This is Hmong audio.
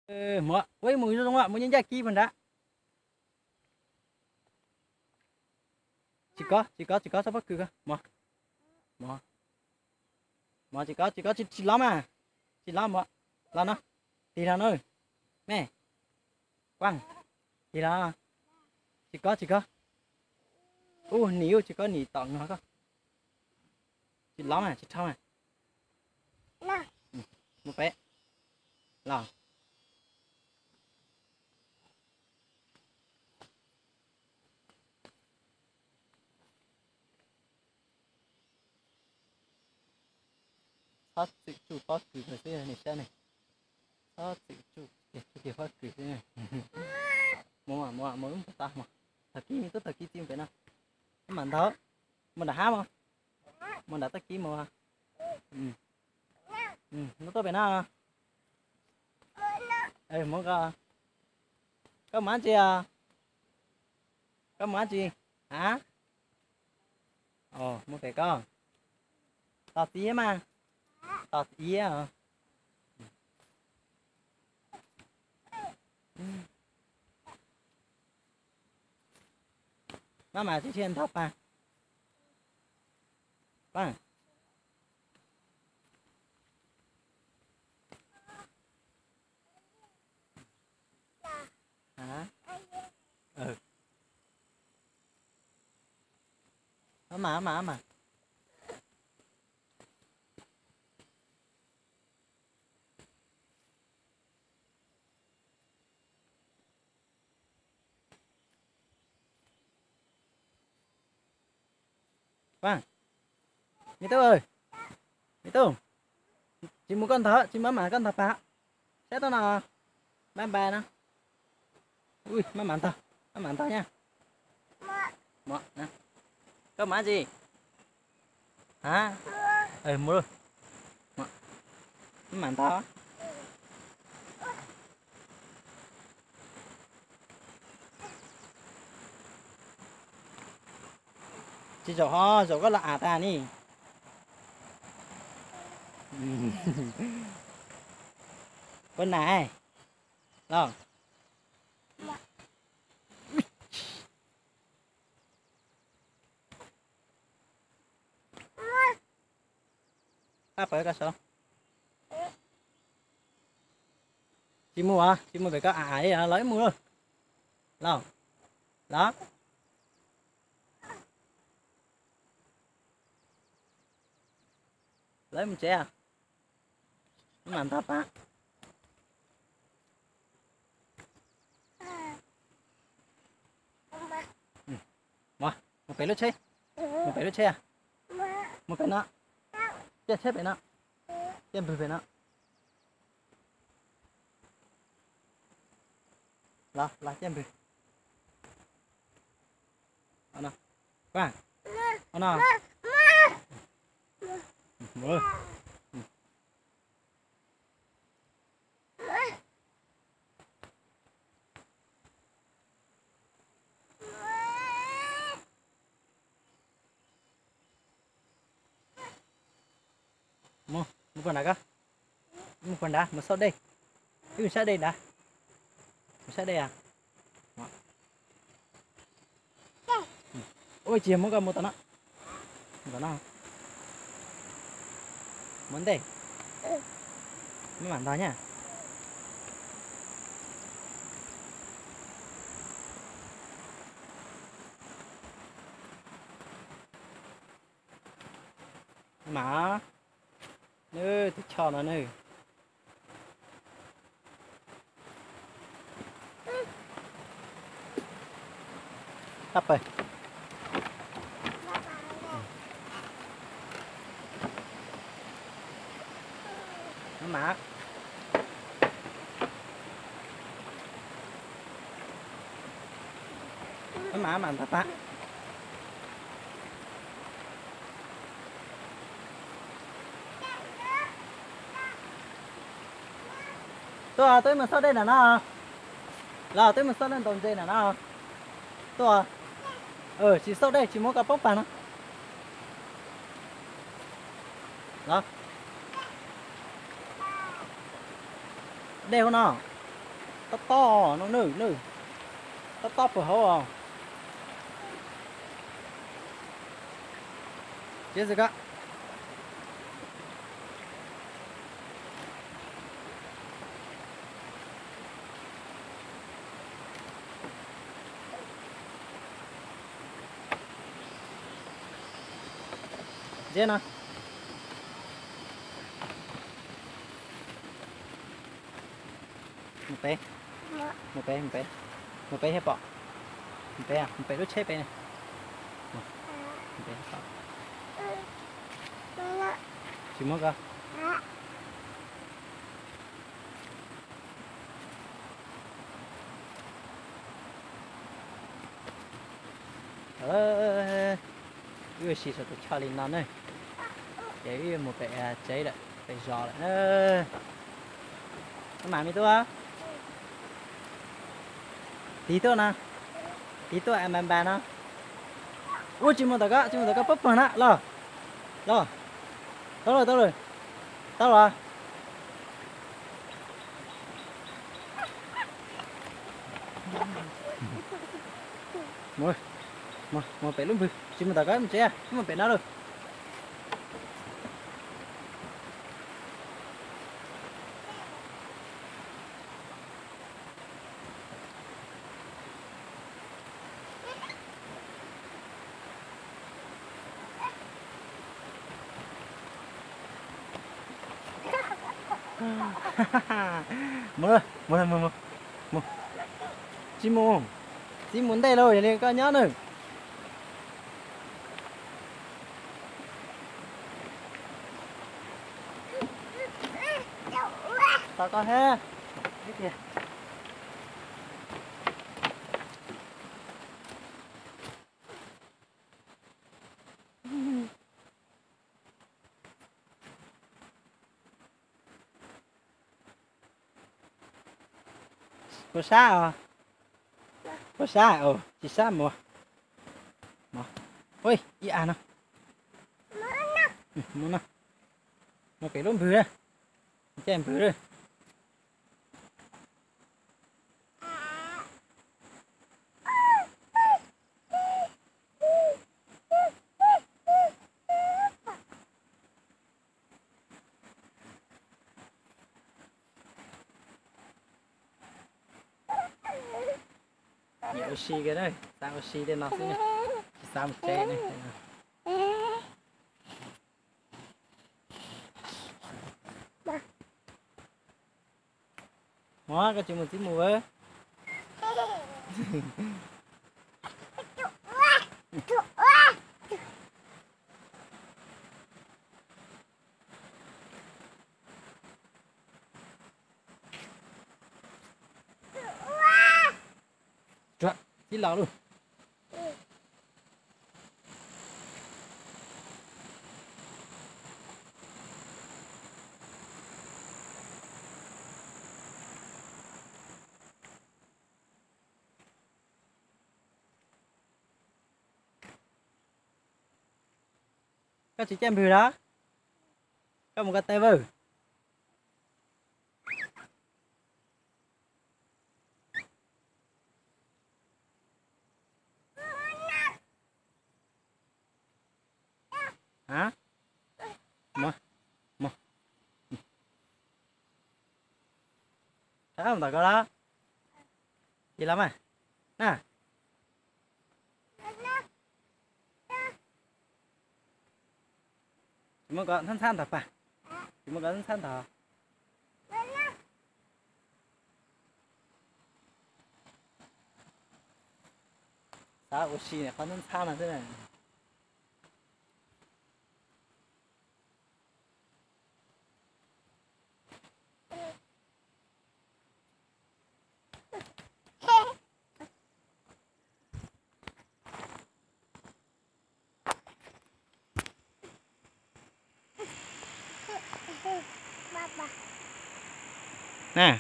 Muam, ua ib mus zoo zoo, muab nyob ncaj kib puag nrad. Tsis kov, tsis kov, tsis kov, txhob pob kws ko. Muam, muam, muam, tsis kov, tsis kov, tsis, tsis lov mas. Tsis lov muam, los no, tig los no. Me, Kuaj, tig los. Tsis kov, tsis kov. Ub, nim ub, tsis kov nim tom no ko. Tsis lov mas, tsis rho mas. Mus pem los. Txhob txwm tsuj pob kws xwb nej saib ne. Txhob txwm tsuj, tsuj kiag pob kws xwb. Mus, mus, mus lub ntawd tod mus. Tag kis, tub tag kis txij pem no. Maj mam ntog, mus nram hav mus. Mus nram tag kis mus. Mus tuaj pem no. Mus ko. Koj mus dab tsi os? Koj mus dab tsi? A, mus pem ko. Tos txiv mas. Tos txiv os. Maj mam tsis thiaj ntog pas. Pab. Maj mam, maj mam. Pab, me tub, me tub, tsis mus koj ntog, tsis mus maj mam koj ntog pas. Saib tau no, npaj npaj no. Ui, maj mam ntog, maj mam ntog nyab. Koj mus dab tsi? A, mus, maj mam ntog. Tsis zaum ho zaum koj los av tas ni. Puas nas los? Qab pawv koj saud. Tsis mus os, tsis mus pem koj av av li, los ib mus lauj. Los, los. Los ib mus tsev. Maj mam ntog pas. Mus, mus pem lub tsheb. Mus pem lub tsheb. Mus pem no. Caij tsheb pem no. Caij npwg pem no. Los, los caij npwg. Ua no. Ua no. Mus, mus puag nrad ko. Mus puag nrad, mus xauj dej. Wb mus saib dej nrad. Mus saib dej a. Ua tsis yog muab koj mus tom no. Mus tom no. Mus ntej. Maj mam ntog nyab. Maj mam. Nws tus choj no nws. Maj mam. Maj mam, maj mam ntog pas. Tuaj, tuaj mus xauj dej nram no. Los, tuaj mus xauj dej ntaus ntses nram no. Tuaj. Tsis xauj dej, tsis muab koj poob pas no. Los. Dej hauv no. Tob tob no nawj, nawj. Tob tob puag hauv os. Tsis xwm koj. Ntsia no. Mus pem, mus pem, mus pem, mus pem thiaj pom. Mus pem, mus pem lub tsheb pem ne. Mus pem thiaj pom. Tsis muab koj. Wb ua si saum tus choj li no ne, ces wb mus pem tsev lawm, pem zos lawm na. Koj mam me tub, tiv tuaj no, tiv tuaj npas npas no. Ub, tsis mus tom koj, tsis mus tom koj, pab pawg na, los, los, tau lawm, tau lawm, tau los. Mus pem lub npwg, tsis mus tom koj, mus tsev, mus pem no lawm. Mus, mus, mus, mus. Tsis mus, tsis mus ntej lauj, yog li koj nyob nawb. Tos koj thiab. Puas sab os? Puas sab os? Tsis sab mus. Ua ib a no. Mus no. Mus pem lub npwg na. Caij npwg na. Ua si kawg na, xav ua si tej no xwb na, tsis xav mus tsev na. Ua, koj tsis mus txib mus. Txib los lawm. Koj tsis caij npwg los? Koj mus ko taw vawj. Mus, mus. Rov qab mus tom koj los? Ces los mas na. Tsis muab koj ntxhab ntxhab ntog pas. Tsis muab koj ntxhab ntxhab ntog. Xav ua si nim qhov ntxhab ntxhab no xwb na. Na,